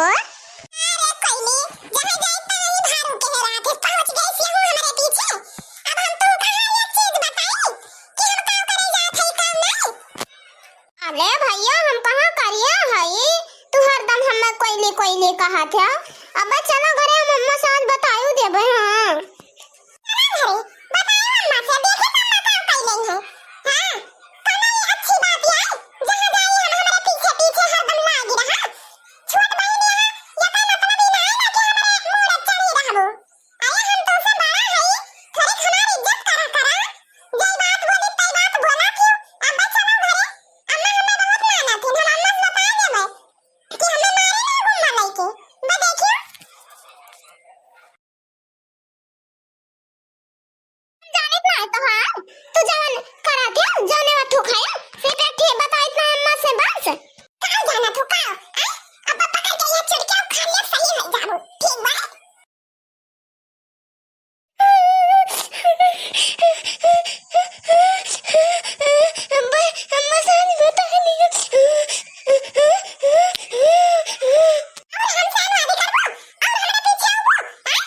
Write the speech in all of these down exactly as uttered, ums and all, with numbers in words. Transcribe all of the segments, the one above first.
अरे कोइली, जहाँ जाई तहाँ ही भारू के रहत है, पहुँच गई से हूँ हमरे पीछे। अब हम तुम कहाँ एक चीज बताई कि हम काम करे जात है, काम नहीं। अरे भैया, हम कहाँ करिया हई? तू हरदम हमें कोइली कोइली कहत है। अब चलो घरे, हम अम्मा से आज बतायु देबे। हाँ। चलो घरे, बतायु अम्मा से, देखे तो अम्मा का कइले हैं। हाँ, कमाई अच्छी बात है, जहाँ जाई हम हमरे पीछे पीछे हरदम लागी रहा। छोट बहिन है, ये कोई मतलब ही ना है कि हमरे मूड़ चढ़ी रहबो। अरे हम तोसे बड़ा हई, थोड़ी हमार इज्जत करा करा। जय बात बोली, तय बात बोला क्यों? अब चलो घरे, अम्मा हमें बहुत मानत है, हम अम्मा से बता देबे कि हमें मारे नहीं घूमना लइके। बा देखियो। जानित ना है तोहार, तू जवन करा दे, जौने वा ठोकाया, से बैठी बताइत ना अम्मा से बस। का जाना तू का? आ? अब पकड़ के ये चुड़किया उखाड़ ले, सही हो जाबो, ठीक बा? अम्मा, अम्मा सानी बतानी। और हम सानवादी करबो, और हमरा पीछे आबो, आ?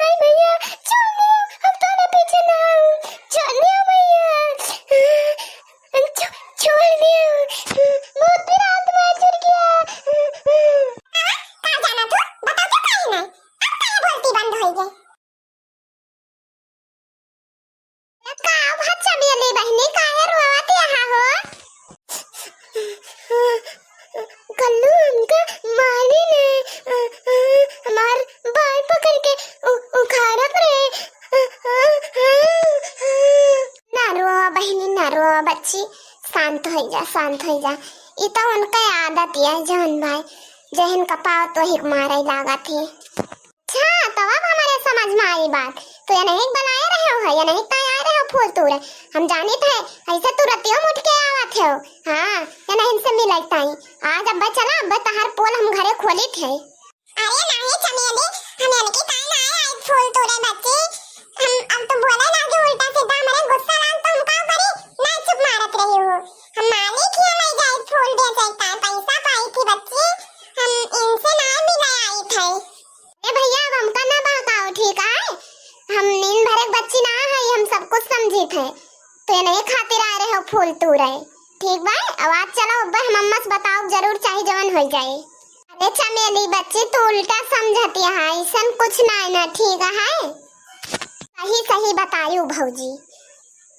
नहीं भैया, छोड़ दियो, हम तोरे पीछे ना आऊ। छोड़ दियो भैया, छो-, छोड़ दियो। बहुत पिरात बा चुड़किया। का जाना तू? बता तो काहे नहीं? अब काहे बोलती बंद होई गई? का भा चमेली बहिनी, काहे रोवत यहाँ हो? कल्लू हमका मारी ने, अ, अ, हमार बाल पकड़ के उ-, उखाड़त रहे। अ, अ, अ, अ। ना रो बहिनी, ना रो बच्ची, शांत हो जा, शांत हो जा। ई तो उनका आदत है जवन भाई, जहन कपाओ तो हिक मारे लागत है। अच्छा, तब अब हमरे समझ में आई बात। तो ये नहीं बनाए रहे हो, ये नहीं ताई आए रहे हो फूल तूरे। हम जानित है, ऐसे तुरतियो उठ के आवत हो। हाँ, ये नहीं इनसे मिले ताई। आज अब्बे चला, अब्बे तहार पोल हम घरे खोलित है। अरे नहीं चमेली, हम इनकी ताई ना आए, आए फूल तूरे बच्ची। हम, हम तो बोले ना कि उल्टा सीधा हमरे गुस्सा लाग तो हम का करी? ना चुप मारत रही हो। हम मालिक ही नहीं जाए फूल बेचे का पैसा पाई थी बच्ची। हम इनसे ना मिले आई थे। ए भैया, अब हमका ना बहकाओ, ठीक है? हम नींद भरे के बच्ची ना है, हम सब कुछ समझित है। तो ये नहीं खातिर आ रहे हो फूल तूरे, ठीक बा? अब आज चलो, अब हम अम्मा से बताओ जरूर, चाहे जवन हो जाए। अरे चमेली बच्ची, तू उल्टा समझत है, ऐसन कुछ ना है ना, ठीक है? सही सही बतायू भौजी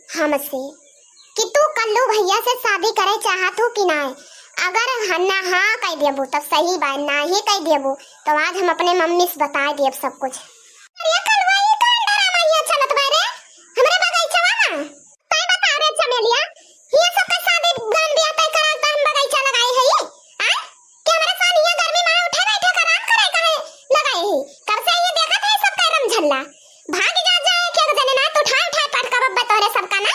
हमसे कि तू कल्लू भैया से शादी करे चाहत हो कि ना? अगर ह-, ना हाँ कह देबू तब सही बा, ना ही कह देबू तो आज हम अपने मम्मी से बता देब सब कुछ। अरे कलुआ, ई कौन ड्रामा हियाँ चलत बा रे? हमरे बगीचवा में? तै बता रे चमेलिया, हियाँ सबके शादी गान बियाह तय करा त हम बगीचा लगाई है ये? आय? कि हमरे साथ हियाँ गर्मी में उठे बैठे का आराम करे काहे लगाई है? कब से ये देखत है सबका रमझल्ला? भाग जा जाए कि एक जने ना तो उठाए उठाए पटका बब्बे तोहरे सबका ना।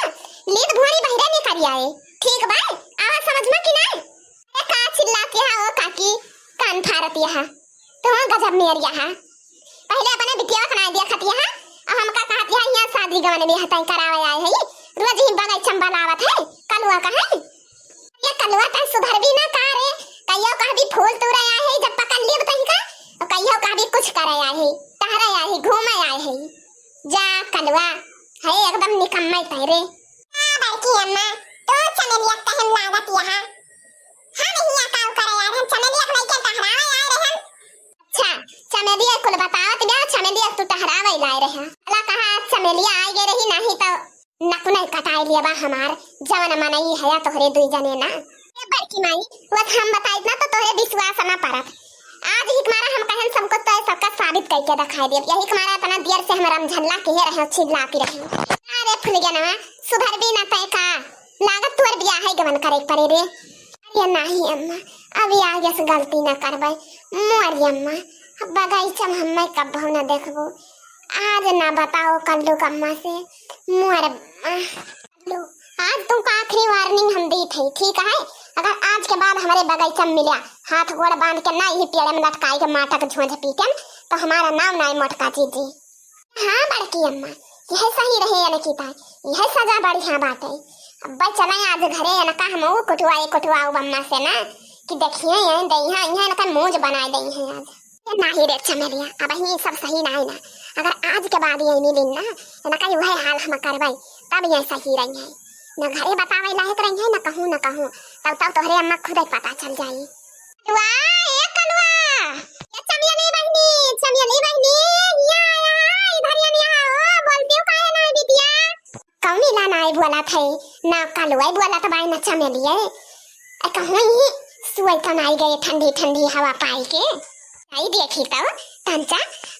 लीद भुआरी बहिरे निकल आए। ठीक बा? आवा समझ में कि ना? ए, का चिल्लात यहाँ हो काकी? कान फारत यहाँ। तो गजब मेर यहाँ। पहले अपने बिटिया के ना देखत यहाँ, अब हमका कहत यहाँ, यहाँ शादी गवन बियाह तय करावे आए है। रोज ही बगैचा में बलावत है, कलुआ का है। ये कलुआ तै सुधरबी ना का रे? कहियो कहबी फूल तूरे आए है, जब पकड़ लियो तहीं का, और कहियो कहबी कुछ करे आए है, टहरे आए है, घूमे आए है। जा कलुआ, है एकदम निकम्मे तै रे। आ बड़की अम्मा, तू चमेलिया कहन लागत यहाँ। हम हियाँ काव करे यार, हम चमेलिया के लइके टहरावे आए रहे हम। अच्छा, चमेलिया कुल बतावत बा, चमेलिया तू टहरावे लाए रहे। अला कहा चमेलिया आए गए रही, नाही तो नकुनई कटाई लिया बा हमार, जवन मनई है या तोहरे दुई जने ना। ए बड़की माई, बस हम बताइत ना तो तोहरे विश्वास ना परत। आज ही मारा हम कहन सबको तो सबका साबित करके दिखाई देब। यही मारा इतना देर से हम रमझल्ला किहे रहे, चिल्लाती रहे। अरे फुलगनवा, सुधरबी ना तय का? लागत तोर बियाह है गवन करे पड़े रे। अरे नाही अम्मा, अभी आगे से गलती ना करबे। मोर अम्मा, अब बगीचा में हमें कब्बो ना देखबो। आज ना बताओ कल्लू कम्मा से, मोर अम्मा। लो, आज तुमका आखिरी warning हम दीत है, ठीक है? अगर आज के बाद हमरे बगीचा में मिल्या, हाथ गोड़ बांध के ना यही पेड़ में लटकाई के माटा के झोंझ पीटन, तो हमारा नाम ना है मोटका जीजी। हाँ बड़की अम्मा, यह सही रहे अनकी ताई, यह सजा बढ़िया बात है। अब चले आज घरे अनका हम ऊ कुटुआ, ये कुटुआ ऊ बम्मा से ना, कि देखिए, ये दइहा, इहाँ इनका मूंज बनाए दइहे आज। ये नाही रे चमेलिया, अबहीं सब सही नाही ना। अगर आज के बाद ये मिलिन ना, इनका उहे हाल हम करबै, तब ये सही रहिहे। न घरे बतावे लायक रहिहे, न कहूँ, न कहूँ। तब, तब तोहरे अम्मा खुदै पता चल जाई। कलुआ, ए कलुआ, ए चमेली बहिनी, चमेली बहिनी, हियाँ आया, इधर हियाँ आया हो, बोलती हो काहे नाही बिटिया? कौनी ला नाही बोलत है, ना कलुआ बोलत बाय, ना चमेलिया। ए, कहूँ ही सुअई तो नाही गए ठंडी ठंडी हवा पाई के। आई देखी तो, तंचा,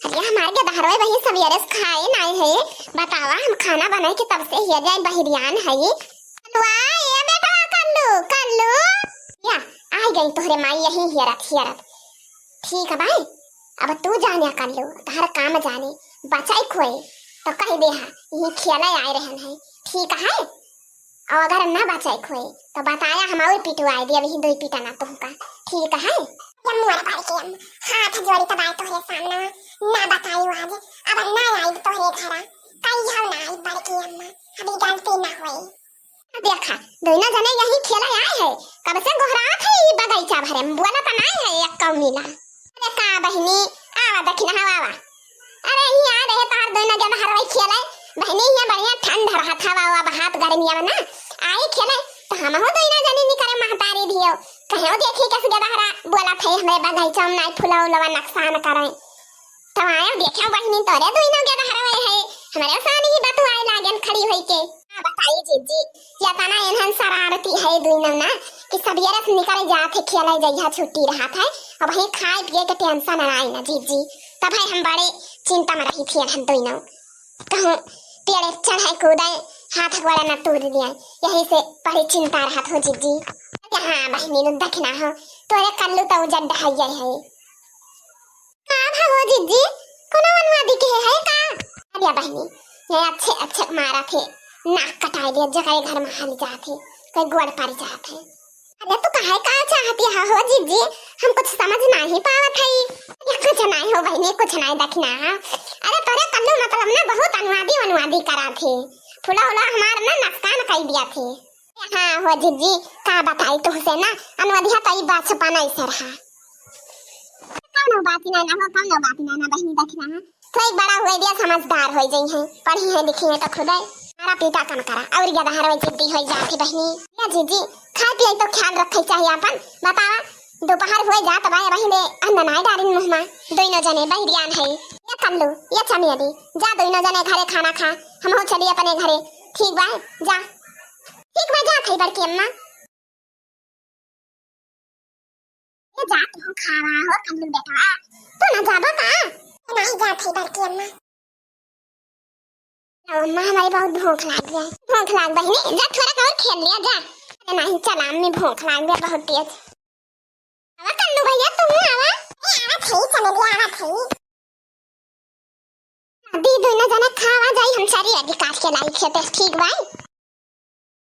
अरे हमार गेदहरवा बहिन सबेरे से खाए नाही है। बतावा, हम खाना बनाई के तब से हिया जाए बहिरियान है। कलुआ, ए बेटवा कल्लू, कल्लू। या, आई गई तोहरे माई यही हियरत, हियरत। ठीक है भाई, अब तू जाने कल्लू, तोहर काम जाने, बचाई खोए, तो कह दे हा, यही खेले आए रहन है। ठीक है? और अगर ना बचाई खोए, तो बताया हम और पिटवाए दे, अभी दुई पिटा ना तुमका। ठीक है? जब मोर बड़की अम्मा, हाथ जोड़ी तबाय तोहरे सामने, ना बताई आज, अब ना आई तोहरे घरा, कहियो ना आई बड़की अम्मा, अभी गलती ना होई। देखा, दोनों जने यही खेले आए है, कब से गोहरात है ई बगीचा भरे में, बोला तो नहीं है एक कौनी ला। अरे का बहिनी, आवा दखिनहा आवा। अरे ई आ रहे तार दोनों गेदहरवा खेले, बहिनी ये बढ़िया ठंड रहत हवा, अब हाथ गर्मी अब ना, आई खेले, तो हमहू दोनों जने निकरे महतारी धियो, कहे देखी कैसे गेदहरा बोला थे हमरे बगीचा में नहीं फुला उलवा नुकसान करे। तब आयो देखे बहिनी तोरे दुइनो गेदहरवा है, हमरे सानी ही बतुआए लागेन खड़ी होई के। का बताई जिज्जी, या तना एनहन शरारती है दुइनो ना, कि सबेरे से निकल जात है खेले जइहा छुट्टी रहत है, अब वही खाए पिए के tension ना आई ना जिज्जी, तब है हम बड़े चिंता में रही थी एनहन दुइनो। कहूँ पेड़े चढ़े कूदे, हाथ गोड़ा न तोड़ दिए, यही से बड़ी चिंता रहत हो जिज्जी। हाँ बहिनी नु दखिनहा, तोरे कल्लू तो जड्ड है ये है। का भा हो जिज्जी, कोनो अनुवादी के है का? अरे बहिनी, ये अच्छे अच्छे मारा थे, नाक कटाए दिया, जकरे घर में हाल जात है, कोई गोड़ पारी जात है। अरे तू काहे का चाहती है हो जिज्जी, हम कुछ समझ नहीं पावत है। ये कुछ नहीं हो बहिनी, कुछ नहीं दखिनहा। अरे तोरे कल्लू मतलब ना बहुत अनुवादी अनुवादी करा थे, फुला उला हमार ना नुकसान कर दिया थे। हाँ हो जिज्जी, का बताई तुहसे ना, अनवधिया तई बचपन ऐसे रहा। कौनो बात ना ना हो, कौनो बात ना ना बहिनी दखिनहा। तो एक बड़ा हुए दिया समझदार हो जाई है, पढ़ी है लिखी है तो खुदे। मारा पीटा कम करा, और ज्यादा हरवे जिद्दी हो जाती बहिनी। या जिज्जी, खाए पिए तो ख्याल रखे चाहिए अपन। बतावा, दोपहर हुए जात बा, बहिनी अन्न नाई डारिन मुँह में, दोनों जने बहिरियान है। ये कल्लू, ये चमेली, जा दोनों जने घरे खाना खा, हम हो चली अपने घरे। ठीक बा, जा। ठीक बा, जात है बड़की अम्मा। ये जा तू खावा हो कल्लू बेटवा। तू ना जाबा का? नहीं जात है बड़की अम्मा। अम्मा हमारी बहुत भूख लाग गया। भूख लाग बहिनी, जा थोड़ा और खेल लिया जा। अरे नहीं चला अम्मी, भूख लाग गया बहुत तेज। आवा कल्लू भैया, तू आवा। ए, आवा थे, चमेली, आवा थे। दी दोनों जने खावा जाई, हम सारी अभी काट के लाई खेते, ठीक बाई?